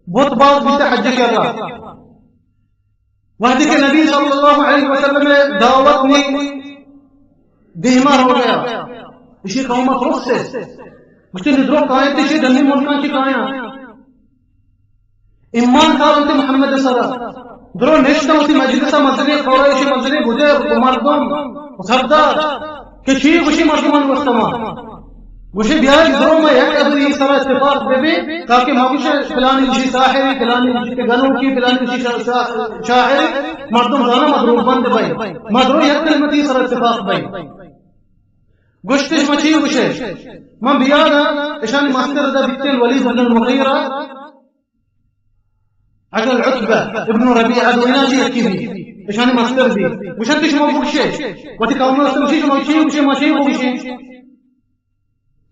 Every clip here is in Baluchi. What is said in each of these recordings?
بت باز بیتے حج کرا۔ وہدے کہ نبی صلی اللہ علیہ وسلم دعوت نی دیما روگا، اشی قوم پرستے، گوشتے، نی درو کائیں تے، اشی ڈنی ملکاں چی کایاں؟ ایمان کار انت محمد سرا۔ درو نشتہ وتی مجلس، مزنیں قریش، مزنیں بزرگ، مردم، سردار، کہ چی گوشی مردمان واسطہ ما؟ گوشی، بیایت درو ما یک ادری سرا اتفاق ببی، تاکہ ما گوشے فلانی گوشی ساحری، فلانی گوشی گنوکی، فلانی گوشی شا-، شا-، شاعری، مردم زانا ما دروگ بند بئی۔ ما درو یک کلمتی سرا اتفاق بئی۔ گوشتے، شما چی گوشے؟ من بیادا اشانی مستر دا بیتین ولید بن المغیرہ، اگل عتبہ ابن ربیعہ، دوئیناں چی یکی بی، اشانی مستر بی۔ گوشنت، شما بگشے، وتی قوم است گوشی، شما چی گوشے، ما چی بگشے؟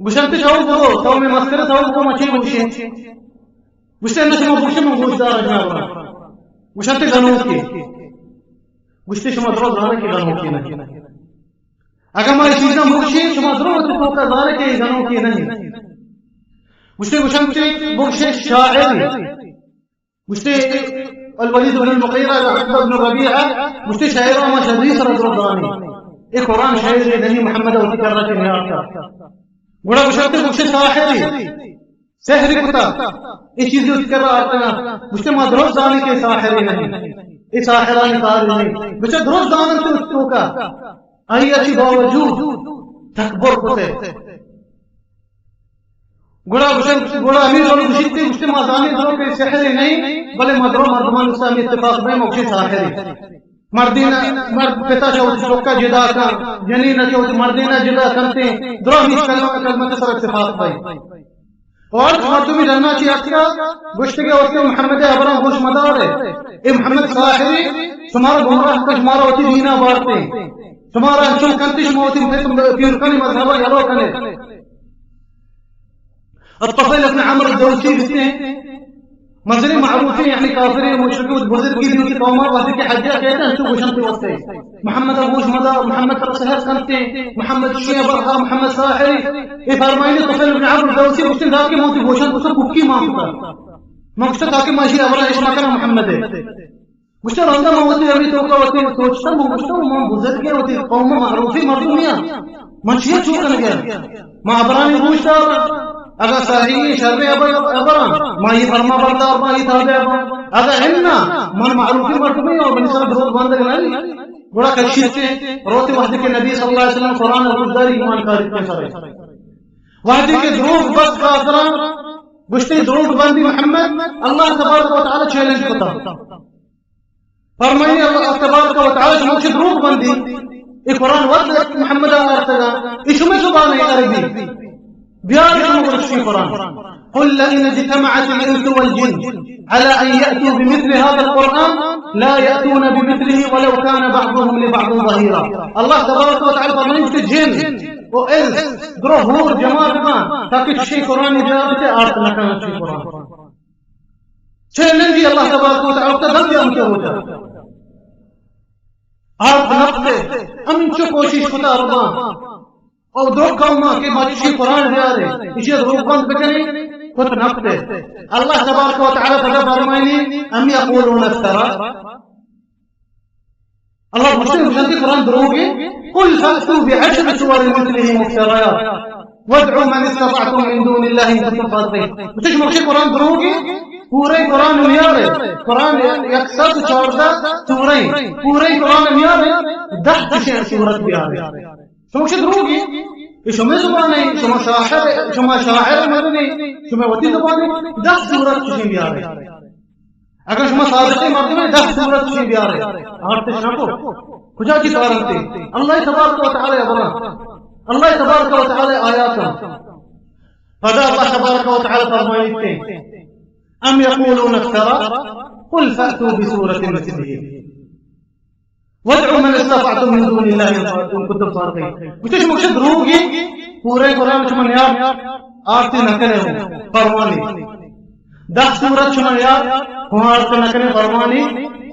گوشنت، تو بگو، قوم مستر تو بگو، ما چی بگشے؟ گوشتے، نہ، شما بگشے، من گوشدار جناب۔ گوشنت، گنوکے۔ گوشتے، شما درو زانے کہ گنوکے نہ۔ اگاں ما اے چیزاں بگوشیں، شما ضرور وتی توکا زانے کہ اے گنوکے نہ انت۔ گوشتے، گوشنت، بگشے شاعرے۔ گوشتے، الولید بن المغیرہ یا عتبہ بن ربیعہ، گوشتے، شاعر، ما شری سر درو زانیں۔ اے قرآن شاعرے نہ انت، محمد وتی کرا چہ نیارتا۔ گڑا گوشنت، بگشے ساحرے۔ سحر کتا، اے چیزے وتی کرا آرتگا۔ گوشتے، ما درست زانیں کہ اے ساحرے نہ انت، اے ساحرانی کارے نہ انت۔ بچہ درست زاننت وتی توکا، آئی ء چہ باوجود تکبر کتے۔ گڑا گوشن، گڑا ہمے ڈول گوشیت، گوشتے، ما زانیں درو کہ اے سحرے نہ انت، بلے ما درو مردمان گوشتا ہمے اتفاق بیں، ما گوشیں ساحرے۔ مردین، مرد پتا چہ وتی چکا جدا کن، جنین چہ وتی مردینا جدا کنتے، درو ہمیش کلمہ، کلمت سر اتفاق بئی۔ اور مردمی ڈنا چی اتکا، گوشتگے وقت محمد ابران گوش مدارے، اے محمد ساحری، شمارا گمراہ کن، شمارا وتی دینا بارتے، شمارا انچو کنتے، شما وتی پیرکانی مذہبا یلو کنے۔ الطفیل ابن عمرو الدوسی بیتے، مزنیں معروفیں، یعنی کافریں، مشرکیں، بزرگی دیوتی قوما، وقتی کہ حجا کہتے ہیں، تو گوشنت واسطے محمد گوش مدا، محمد ترا سحر کنتے، محمد شیعہ برہا، محمد ساحری۔ اے فرمائنے طفیل ابن عمرو الدوسی، گوشتے، دا کہ موتی گوشن گوشن بکی مان کتا۔ من گوشتا تاکہ ما اشی ابرا اش مکنا محمد ہے۔ گوشتہ، رندا من وتی ہمے توکا وتی سوچتاں، من گوشتاں، من بزرگیں، وتی قوم معروفیں مردمے آں، من چیا چو کنگا؟ من ابرانی گوش دار، اگاں صحیح شریں ابر، ابراں، من اے فرما بردار باں، اے تابع باں۔ اگاں اناں، من معروفیں مردمے آں، منی سر دروگ بندگ نہ انت۔ گڑا کشیت، روت۔ وہدے کہ نبی صلی اللہ علیہ وسلم قرآن گوش داری، ایمان کاری کے سر۔ وہدے کہ دروگ بست کافراں، گوشتے، دروگ بندی محمد، اللہ تبارک و تعالی چیلنج کتا۔ فرمائنی اللہ تبارک و تعالی، شما چہ دروگ بندی، اے قرآن وت محمد آرتگا، اے شمے زبان عربی، بیار شما گوشی قرآن۔ قل لئن اجتمعت الإنس والجن على أن يأتوا بمثل هذا القرآن لا يأتون بمثله ولو كان بعضهم لبعض ظهيرا۔ اللہ تبارک و تعالی فرمائنی کہ جن و انس درو ہور جماعت ما تاکہ چشیں قرآن بیار تے آرت نہ کن چشیں قرآن۔ چیلنجی اللہ تبارک و تعالی وقت دل دیا ہم کیا ہوتا۔ آرت نفتے، ہم چو کوشش کتا عرباں۔ او دو قوما کہ ما چشیں قرآن بیارے، اسی دروگ بند بکنے، کت نفتے۔ اللہ تبارک و تعالی پدا فرمائنی، أم يقولون افتراه۔ اللہ گوشتے، گوشنت کہ قرآن دروگے، قل فأتوا بعشر سور مثله مفتريات وادعوا من استطعتم من دون الله إن كنتم صادقين۔ گوشتے، شما گوشے قرآن دروگے، پورے قرآن میارے، قرآن یک سد چاردہ سورہ، پورے قرآن میارے، دہ چشیں سورت بیارے۔ شما گوشے دروگے، اے شمے زبانے، شما شاعر، شما شاعر مردمے، شما وتی زبانے، دہ سورت چشیں بیارے۔ اگر شما صادقیں مردمے، دہ سورت چشیں بیارے، آرتش نہ کو۔ کجا چی کارنتے؟ اللہ تبارک و تعالی ابرا، اللہ تبارک و تعالی آیاتا۔ پدا اللہ تبارک و تعالی فرمائیتے، أم يقولون افتراه قل فأتوا بسورة مثله وادعوا من استطعتم من دون الله إن كنتم صادقين۔ گوشتے، شما گوشے دروگے، پورے قرآن شما نیار، آرتی نہ کنے، پروانی۔ دہ سورت شما نیار، آرت نہ کنے، پروانی،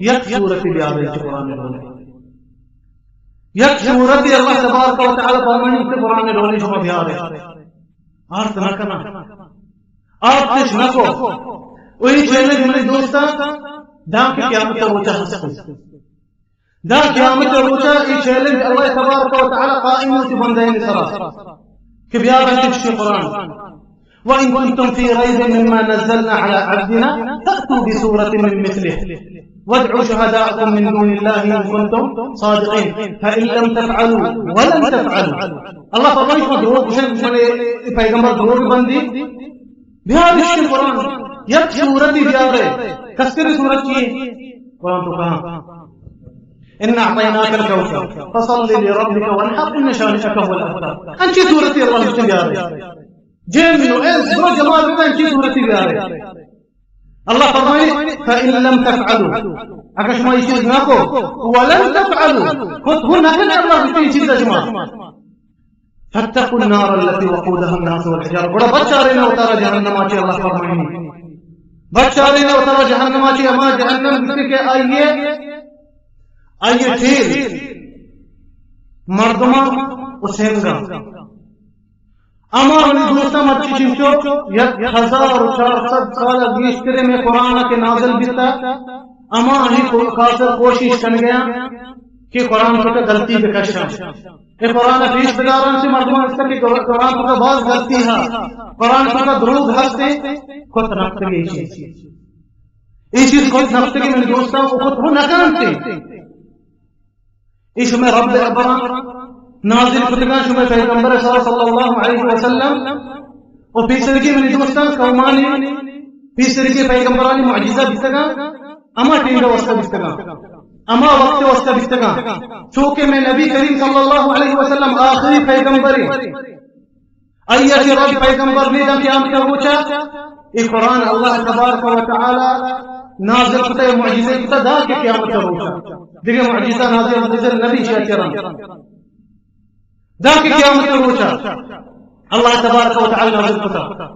یک سورتی بیارے چہ قرآن ڈولے۔ یک سورتی اللہ تبارک و تعالی فرمائنی کہ قرآن ڈولے شما بیارے۔ آرت نہ کنا۔ آرتش نہ کو۔ و اے چیلنج منی دوستاں، داں کہ قیامت ءِ روچ ءَ ہست انت۔ داں قیامت ءِ روچ ءَ اے چیلنج اللہ تبارک و تعالی قائم انت بندہانی سرا کہ بیار انت چشیں قرآن۔ وإن كنتم في ريب مما نزلنا على عبدنا فأتوا بسورة من مثله وادعوا شهداءكم من دون الله إن كنتم صادقين فإن لم تفعلوا ولن تفعلوا۔ اللہ فرمائیت، شما دروگ گوشن، شما اے پیغمبر دروگ بندی، بیار اشی قرآن، یک سورتی بیارے۔ کستری سورت چی؟ قرآن تو کہاں؟ إنا أعطيناك الكوثر فصل لربك وانحر إن شانئك هو الأبتر۔ انچی سورتی اللہ گوشت بیارے۔ جن و انس درو جماعت بکن، انچی سورتی بیارے۔ اللہ فرمائی، فإن لم تفعلوا، اگر شما یہ چیز نہ کو، ولن تفعلوا، خود ہو نہ کرے اللہ گوشت یہ چیز شما۔ فاتقوا النار التي وقودها الناس والحجارة، گڑا بچارے نہ وتارا جہنم ءَ چہ، اللہ فرمائنی، بچارے نہ وتارا جہنم ءَ چہ، ہما جہنم گوشت کہ آئیے، آئیے ٹیل مردماں و سنگاں۔ ہما منی دوستاں، مرچی چنچو یک ہزار و چار سد سال گیشترے میں قرآن کہ نازل بیتا، ہما ہی کو-، کافر کوشش کنگیا کہ قرآن تو غلطی بکشاں۔ اے قرآن پیش بداران سے مردمان است کہ قرآن تو باز غلطی ہا، قرآن تو دروگ ہستے، کت نقطگی چیز۔ اے چیز کت نقطگی منی دوستاں، و کت ہو نکنتے۔ اے شمئے رب ابرم نازل کتگاں، شمئے پیغمبر صلی اللہ علیہ وسلم و پیسرگی منی دوستاں قومانی پیسرگی پیغمبرانی معجزہ بیتگاں، ہما ٹیمے واسطہ بیتگاں، ہما وقت واسطہ بیتگاں، چونکہ میں نبی کریم صلی اللہ علیہ وسلم آخری پیغمبر آئی ءَ چہ رد پیغمبر نی داں قیامت ءِ روچ ءَ۔ اے قرآن اللہ تبارک و تعالی نازل کتا، معجزہ کتا، داں کہ قیامت ءِ روچ ءَ دگہ معجزہ نازل نازل نبی چہ چہ رند، داں کہ قیامت ءِ روچ ءَ اللہ تبارک و تعالی نازل کتا۔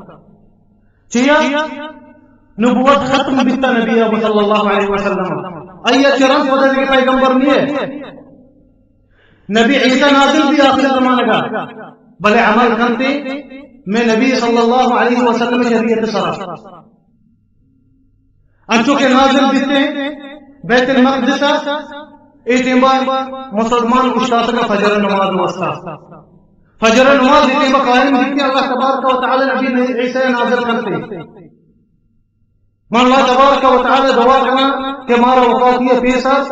چیا؟ نبوت ختم بیتا نبی ءَ صلی اللہ علیہ وسلم۔ آئی ءَ چہ رند پدا دگہ پیغمبر نیے۔ نبی عیسی نازل بی آخر زمانگا، بلے عمل کنتے میں نبی صلی اللہ علیہ وسلم شریعت سرا۔ انچو کہ نازل بیتے بیت المقدس، اے ٹیمبا مسلمان اشتاتگا فجر نماز واسطہ۔ فجر نماز اے ٹیمبا قائم بیتے، اللہ تبارک و تعالی نبی عیسی نازل کنتے۔ من اللہ تبارک و تعالی دعا کناں کہ مارا وفاتی پیسا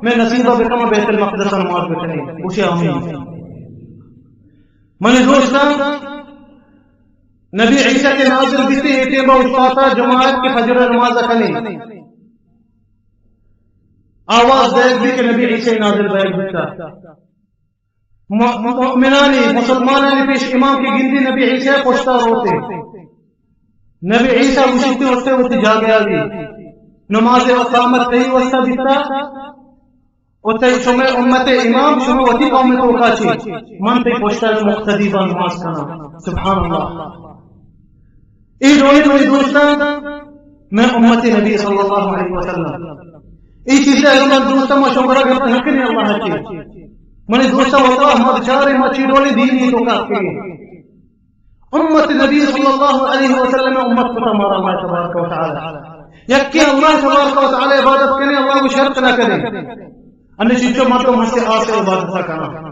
میں نصیبہ بکم بیت المقدس نماز بکنی۔ گوشے آمین۔ منی دوستاں، نبی عیسی کہ نازل بیتے، اے ٹیمبا اشتاتا جماعت کہ فجر نماز کنے۔ آواز دیگ بی کہ نبی عیسی نازل بیگ بیتا۔ م-، مؤمنانی، مسلمانانی پیش امام کہ گندی نبی عیسی پشتا روتے۔ نبی عیسی گوشتے وتے وتی جاگہ آ بی۔ نماز اقامت تئی واسطہ بیتا۔ و تئی شمئے امت امام شمئے وتی قوم توکا چی، من تئی پشتا مقتدی با نماز کناں۔ سبحان اللہ۔ اے ڈولیں منی دوستاں، میں امت نبی صلی اللہ علیہ وسلم۔ اے چیزیں اگر من دوستاں ما شمارا گپ نہ کنیں اللہ چی۔ منی دوستاں واللہ ما بچارے ما چی ڈولیں دینی توکا کنیں۔ امت نبی صلی اللہ علیہ وسلم امت کتا مارا اللہ تبارک و تعالی۔ یکے اللہ تبارک و تعالی عبادت کنے، اللہ کو شرک نہ کنے۔ انہیں چنچو مردم ہستے آسے عبادت کنا۔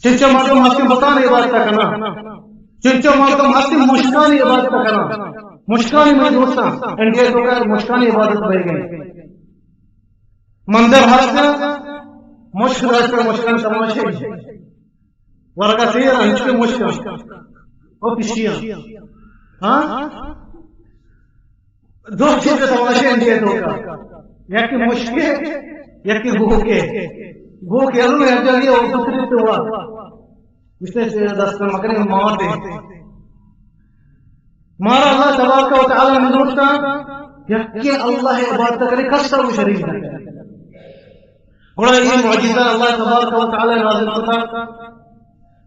چنچو مردم ہستے بتان عبادت کنا۔ چنچو مردم ہستے مشکانی عبادت کنا۔ مشکانی منی دوستاں، انڈیا توکا مشکانی عبادت بہ گئے۔ مندر ہستے مشک داشتے، مشکان تماشے۔ ورگا سیر انچکے مشکان۔ او پشیاں۔ ہاں؟ دو چیز تماشے انڈیا توکا۔ یکے مشکے، یکے گوکے۔ گوکے الو ہے جاگے اور دوسرے تو ہوا۔ اس نے دست مکنے ماتے۔ مارا اللہ تبارک و تعالی نے دوستاں، یکے اللہ عبادت کرے، کسا وہ شریک نہ کرے۔ گڑا یہ معجزہ اللہ تبارک و تعالی نازل کتا۔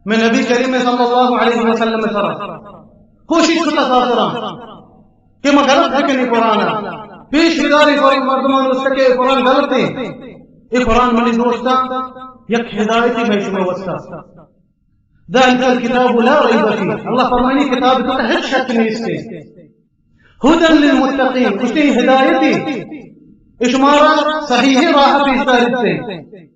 میں نبی کریم صلی اللہ علیہ وسلم سرا کوشش کتا ساترا کہ ما غلط بکنی قرآن۔ پیش بداری قرآن مردمان اس کے قرآن غلط ہے۔ یہ قرآن منی دوستاں یک ہدایتی میں شما واسطہ۔ ذلك الكتاب لا ريب فيه۔ اللہ فرمانی کتاب تو ہچ شک نیست۔ هدى للمتقين، گوشتی ہدایتی، اے شمارا صحیح راہ پیش داریت۔